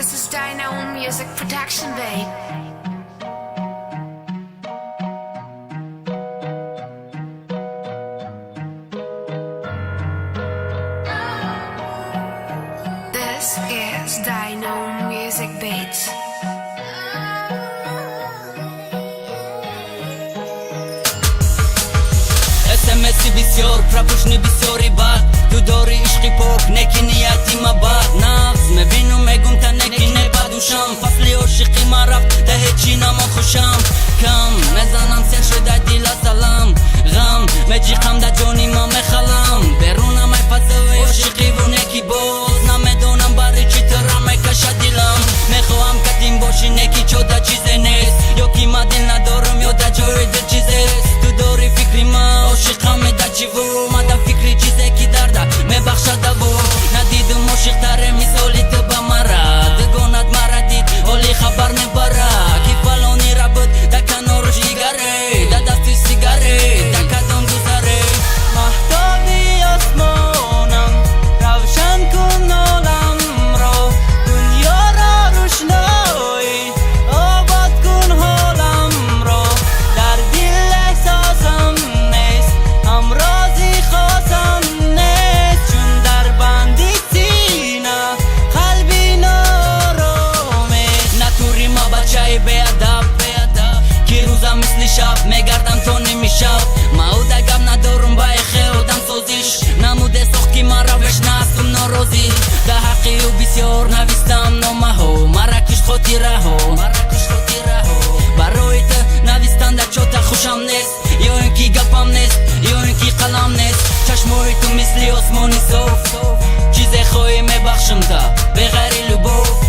This is Dino Music Production, babe. This is Dino Music Beats. СМСи бисёр, пропущенный бисёри бад. Ту дори ишқи пок, неки нияти ма бад. Нағз мебину, мегум та неки не ба душам. Фасли ошиқи ма рафт, та ҳечи намо хушам. Кам мезанам, сер шуда дила салам. Ғам меҷиқам, да ҷони ма мехалам. Берунам ай фазои ошиқиву неки боз. Намедонам, барои чӣ тура мекаша дилам. Мехоҳам катим бошӣ, неки чода чизе нест. Ё ки ма дил надорам, ё да ҷои дил чизест. Ту дори фикри ма, ошиқам да чиву. Ма да фикри чизе ки дарда мебахшад даво. Надидум ошиқтаре мисоли ту ба мара. Дугонат мара дид, ҳоли хабар мебара. Ки фалонира буд, да каноруш дигаре. Да дасти сигаре, да кадом гузаре. Маҳтоби осмонам, равшан кун оламро, дунёро рӯшноӣ обод кун ҳоламро. Дар дил эҳсосам нест, ҳамрози хосам нест, чун дар банди сина қалби нооромест. Натури ма бачаи беадаб, ки рӯза мисли шаб мегардам то ними шаб. Мауда гап надорум, ба эхе одамсозиш намуде сохт, ки мара веш наастум норозӣ. Да ҳаққи ӯ бисёр навистам номаҳо, мара кишт хотираҳо. Барои ту навистанда чота хушам нест, ё ин ки гапам нест, ё ин ки қалам нест. Чашмои ту мисли осмони соф. Чизе хоҳӣ, мебахшам та беғайри любовь.